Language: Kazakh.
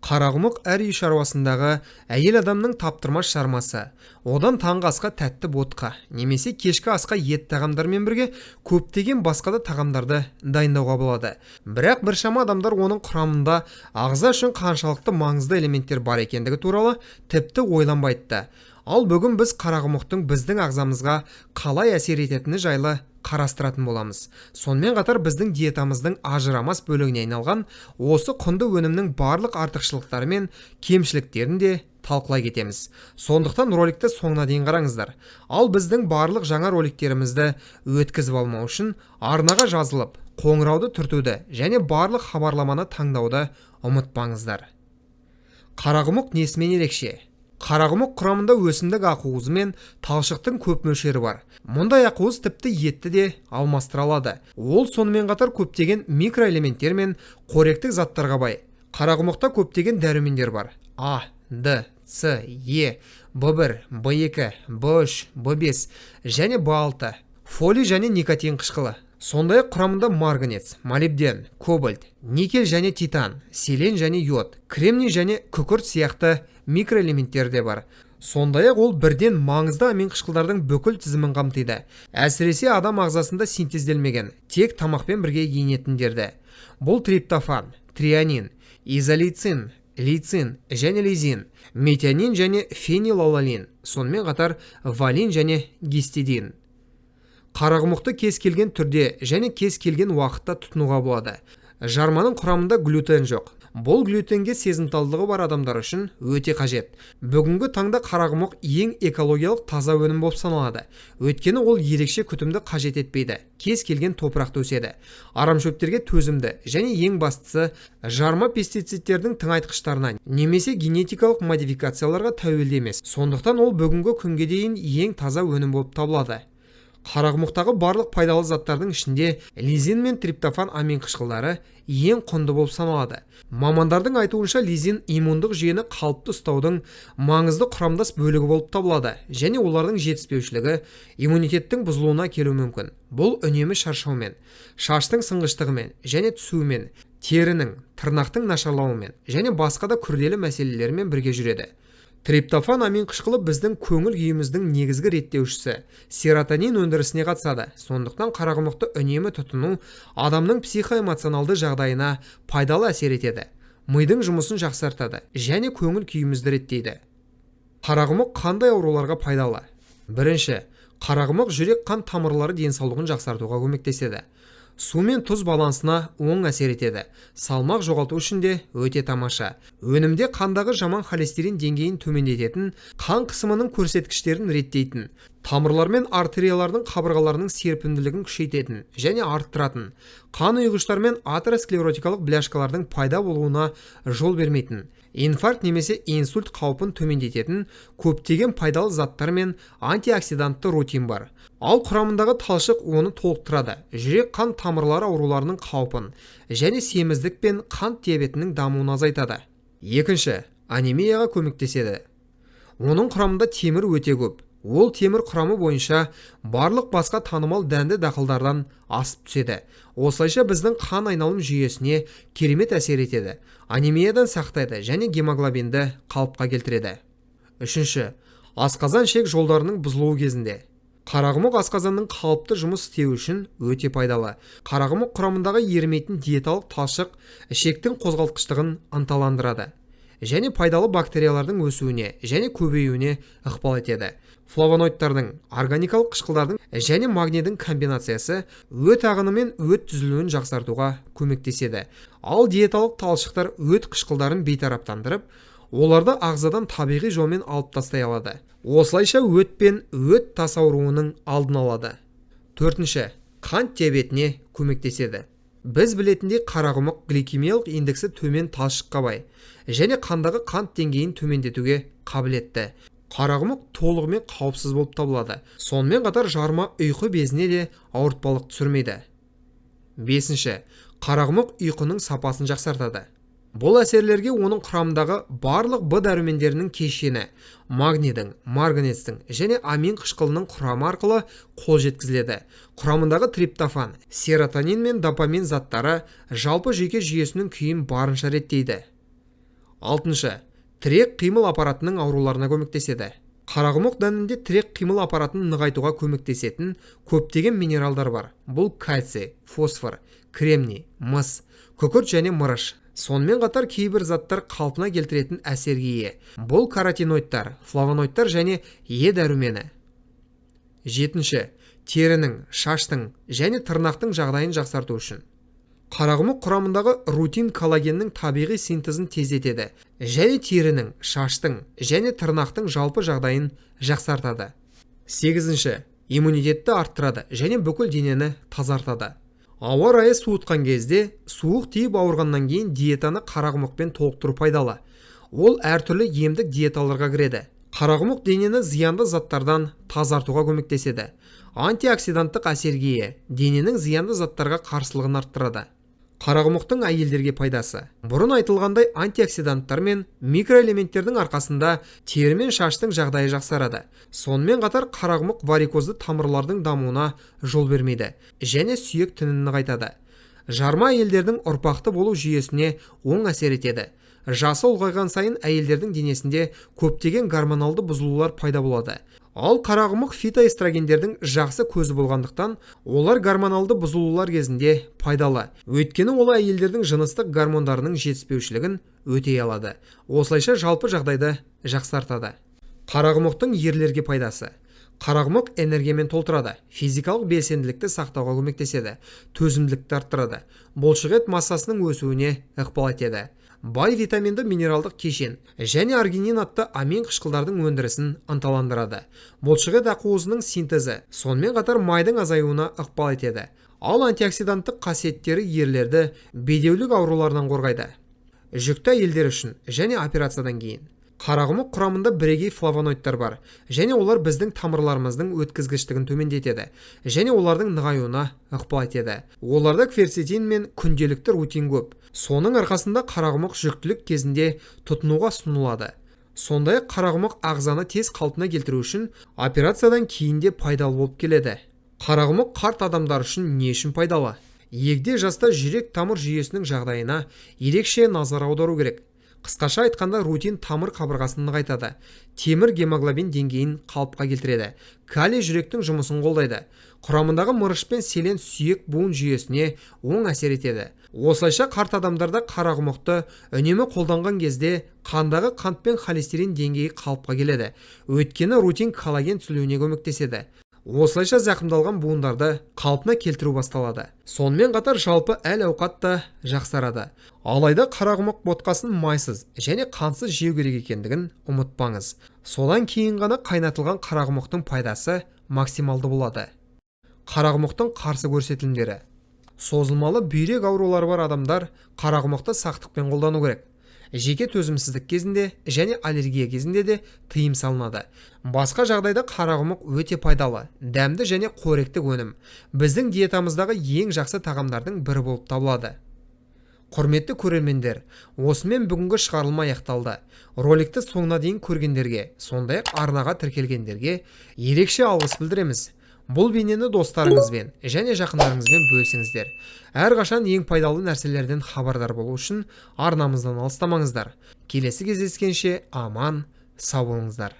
Қарақұмық әр үй шаруасындағы әйел адамның таптырмас жармасы. Одан таңғы асқа тәтті ботқа немесе кешкі асқа ет тағамдармен бірге көптеген басқа да тағамдарды дайындауға болады. Бірақ біршама адамдар оның құрамында ағза үшін қаншалықты маңызды элементтер бар екендігі туралы тіпті ойланбайды да. Ал бүгін біз қарақұмықтың біздің ағзамызға қалай әсер ететіні жайлы қарастыратын боламыз. Сонымен қатар біздің диетамыздың ажырамас бөлігіне айналған осы құнды өнімнің барлық артықшылықтары мен кемшіліктерін де талқылай кетеміз. Сондықтан роликті соңына дейін қараңыздар. Ал біздің барлық жаңа роликтерімізді өткізіп алмау үшін арнаға жазылып, қоңырауды түртуді және барлық хабарламаны таңдауды ұмытпаңыздар. Қарақұмық несімен ерекше? Қарақұмық құрамында өсімдік ақуызы мен талшықтың көп мөлшері бар. Мұндай ақуыз тіпті етті де алмастыра алады. Ол сонымен қатар көптеген микроэлементтер мен қоректік заттарға бай. Қарақұмықта көптеген дәрумендер бар. А, Д, С, Е, В1, В2, В3, В5 және В6, фолий және никотин қышқылы. Сондай-ақ құрамында марганец, молибден, кобальт, никель және титан, селен және йод, кремний және күкірт сияқты микроэлементтер де бар. Сондай-ақ ол бірден маңызды амин қышқылдардың бүкіл тізімін қамтиды. Әсіресе адам ағзасында синтезделмеген, тек тамақпен бірге енетіндерді. Бұл триптофан, трианин, изолейцин, лейцин және лизин, метионин және фенилаланин, сонымен қатар валин және гистидин. Қарақұмықты кез келген түрде және кез келген уақытта тұтынуға болады. Жарманың құрамында глютен жоқ. Бұл глютенге сезімталдығы бар адамдар үшін өте қажет. Бүгінгі таңда қарақұмық ең экологиялық таза өнім болып саналады. Өйткені ол ерекше күтімді қажет етпейді. Кез келген топырақта өседі. Арамшөптерге төзімді және ең бастысы жарма пестицидтердің тыңайтқыштарына немесе генетикалық модификацияларға тәуелді емес. Сондықтан ол бүгінгі күнге дейін ең таза өнім болып табылады. Қарақұмықтағы барлық пайдалы заттардың ішінде лизин мен триптофан амин қышқылдары ең құнды болып саналады. Мамандардың айтуынша, лизин иммундық жүйені қалыпты ұстаудың маңызды құрамдас бөлігі болып табылады және олардың жетіспеушілігі иммунитеттің бұзылуына келуі мүмкін. Бұл үнемі шаршаумен, шаштың сынғыштығымен және түсуімен, терінің, тырнақтың нашарлауымен және басқа да күрделі мәселелермен бірге жүреді. Триптофан амин қышқылы біздің көңіл күйіміздің негізгі реттеушісі серотонин өндірісіне қатысады. Сондықтан қарақұмықты үнемі тұтыну адамның психоэмоционалды жағдайына пайдалы әсер етеді, мидың жұмысын жақсартады және көңіл күйімізді реттейді. Қарақұмық қандай ауруларға пайдалы? Бірінші, қарақұмық жүрек қан тамырлары денсаулығын жақсартуға көмектеседі. Су мен тұз балансына оң әсер етеді. Салмақ жоғалту үшін де өте тамаша. Өнімде қандағы жаман холестерин деңгейін төмендететін, қан қысымының көрсеткіштерін реттейтін, тамырлар мен артериялардың қабырғаларының серпімділігін күшейтетін және арттыратын, қан ұйғыштар мен атеросклеротикалық бляшкалардың пайда болуына жол бермейтін, инфаркт немесе инсульт қаупін төмендететін көптеген пайдалы заттар мен антиоксидантты рутин бар. Ал құрамындағы талшық оны толықтырады. Жүрек қан тамырлары ауруларының қаупін және семіздік пен қант диабетінің дамуын азайтады. Екінші, анемияға көмектеседі. Оның құрамында темір өте көп. Ол темір құрамы бойынша барлық басқа танымал дәнді дақылдардан асып түседі. Осылайша біздің қан айналым жүйесіне керемет әсер етеді. Анемиядан сақтайды және гемоглобинді қалыпқа келтіреді. Үшінші, асқазан ішек жолдарының бұзылуы кезінде. Қарақұмық асқазанның қалыпты жұмыс істеуі үшін өте пайдалы. Қарақұмық құрамындағы ерімейтін диеталық талшық ішектің қозғалтқыштығын ынталандырады және пайдалы бактериялардың өсуіне және көбеюіне ықпал етеді. Флавоноидтардың, органикалық қышқылдардың және магнийдің комбинациясы өт ағыны мен өт түзілуін жақсартуға көмектеседі. Ал диеталық талшықтар өт қышқылдарын бейтараптандырып, оларды ағзадан табиғи жолмен алып тастай алады. Осылайша өт пен өт тас ауруының алдын алады. Төртінші, қант диабетіне көмектеседі. Біз білетіндей, қарақұмық гликемиялық индексі төмен талшыққа бай және қандағы қант деңгейін төмендетуге қабілетті. Қарақұмық толығымен қауіпсіз болып табылады. Сонымен қатар жарма ұйқы безіне де ауыртпалық түсірмейді. Бесінші, қарақұмық ұйқының сапасын жақсартады. Бұл әсерлерге оның құрамындағы барлық Б дәрумендерінің кешені, магнийдің, марганецтің және амин қышқылының құрамы арқылы қол жеткізіледі. Құрамындағы триптофан, серотонин мен допамин заттары жалпы жүйке жүйесінің күйін барынша реттейді. Алтыншы, тірек қимыл аппаратының ауруларына көмектеседі. Қарақұмық дәнінде тірек қимыл аппаратын нығайтуға көмектесетін көптеген минералдар бар. Бұл кальций, фосфор, кремний, мыс, күкірт және мырыш. Сонымен қатар кейбір заттар қалпына келтіретін әсерге ие. Бұл каротиноидтар, флавоноидтар және Е дәрумені. Жетінші, терінің, шаштың және тырнақтың жағдайын жақсарту үшін. Қарақұмық құрамындағы рутин коллагеннің табиғи синтезін тездетеді және терінің, шаштың және тырнақтың жалпы жағдайын жақсартады. Сегізінші, иммунитетті арттырады және бүкіл денені тазартады. Ауа райы суытқан кезде, суық тиіп ауырғаннан кейін диетаны қарақұмықпен толықтыру пайдалы. Ол әртүрлі емдік диеталарға кіреді. Қарақұмық денені зиянды заттардан тазартуға көмектеседі. Антиоксиданттық әсерге ие, дененің зиянды заттарға қарсылығын арттырады. Қарақұмықтың әйелдерге пайдасы. Бұрын айтылғандай, антиоксиданттар мен микроэлементтердің арқасында тері мен шаштың жағдайы жақсарады. Сонымен қатар қарақұмық варикозды тамырлардың дамуына жол бермейді және сүйек тінін нығайтады. Жарма әйелдердің ұрпақты болу жүйесіне оң әсер етеді. Жасы ұлғайған сайын әйелдердің денесінде көптеген гормоналды бұзылулар пайда болады. Ал қарақұмық фитоэстрогендердің жақсы көзі болғандықтан, олар гормоналды бұзылулар кезінде пайдалы. Өйткені ол әйелдердің жыныстық гормондарының жетіспеушілігін өтей алады. Осылайша жалпы жағдайды жақсартады. Қарақұмықтың ерлерге пайдасы. Қарақұмық энергиямен толтырады, физикалық белсенділікті сақтауға көмектеседі, төзімділікті арттырады, бұлшықет массасының өсуіне ықпал етеді. Бай витаминді минералдық кешен және аргинин атты амин қышқылдардың өндірісін ынталандырады. Бұлшықет ақуызының синтезі, сонымен қатар майдың азаюына ықпал етеді. Ал антиоксиданттық қасиеттері ерлерді бедеулік ауруларынан қорғайды. Жүкті әйелдер үшін және операциядан кейін. Қарақұмық құрамында бірегей флавоноидтар бар және олар біздің тамырларымыздың өткізгіштігін төмендетеді және олардың нығаюына ықпал етеді. Оларда кверцетин мен күнделікті рутин көп. Соның арқасында қарақұмық жүктілік кезінде тұтынуға ұсынылады. Сондай-ақ қарақұмық ағзаны тез қалпына келтіру үшін операциядан кейін де пайдалы болып келеді. Қарақұмық қарт адамдар үшін не үшін пайдалы? Егде жаста жүрек тамыр жүйесінің жағдайына ерекше назар аудару керек. Қысқаша айтқанда, рутин тамыр қабырғасын нығайтады, темір гемоглобин деңгейін қалыпқа келтіреді, калий жүректің жұмысын қолдайды. Құрамындағы мырыш пен селен сүйек буын жүйесіне оң әсер етеді. Осылайша қарт адамдарда қарақұмықты үнемі қолданған кезде қандағы қант пен холестерин деңгейі қалыпқа келеді. Өйткені рутин коллаген түзілуіне көмектеседі. Осылайша зақымдалған буындарды қалпына келтіру басталады. Сонымен қатар жалпы әл-ауқат та жақсарады. Алайда қарақұмық ботқасын майсыз және қансыз жеу керек екендігін ұмытпаңыз. Содан кейін ғана қайнатылған қарақұмықтың пайдасы максималды болады. Қарақұмықтың қарсы көрсетілімдері. Созылмалы бүйрек аурулары бар адамдар қарақұмықты сақтықпен қолдану керек. Жеке төзімсіздік кезінде және аллергия кезінде де тыйым салынады. Басқа жағдайда қарақұмық өте пайдалы, дәмді және қоректік өнім. Біздің диетамыздағы ең жақсы тағамдардың бірі болып табылады. Құрметті көрермендер, осымен бүгінгі шығарылым аяқталды. Роликті соңына дейін көргендерге, сондай-ақ арнаға тіркелгендерге ерекше алғыс білдіреміз. Бұл бейнені достарыңызбен және жақындарыңызбен бөлісіңіздер. Әрқашан ең пайдалы нәрселерден хабардар болу үшін арнамыздан алыстамаңыздар. Келесі кездескенше аман, сау болыңыздар.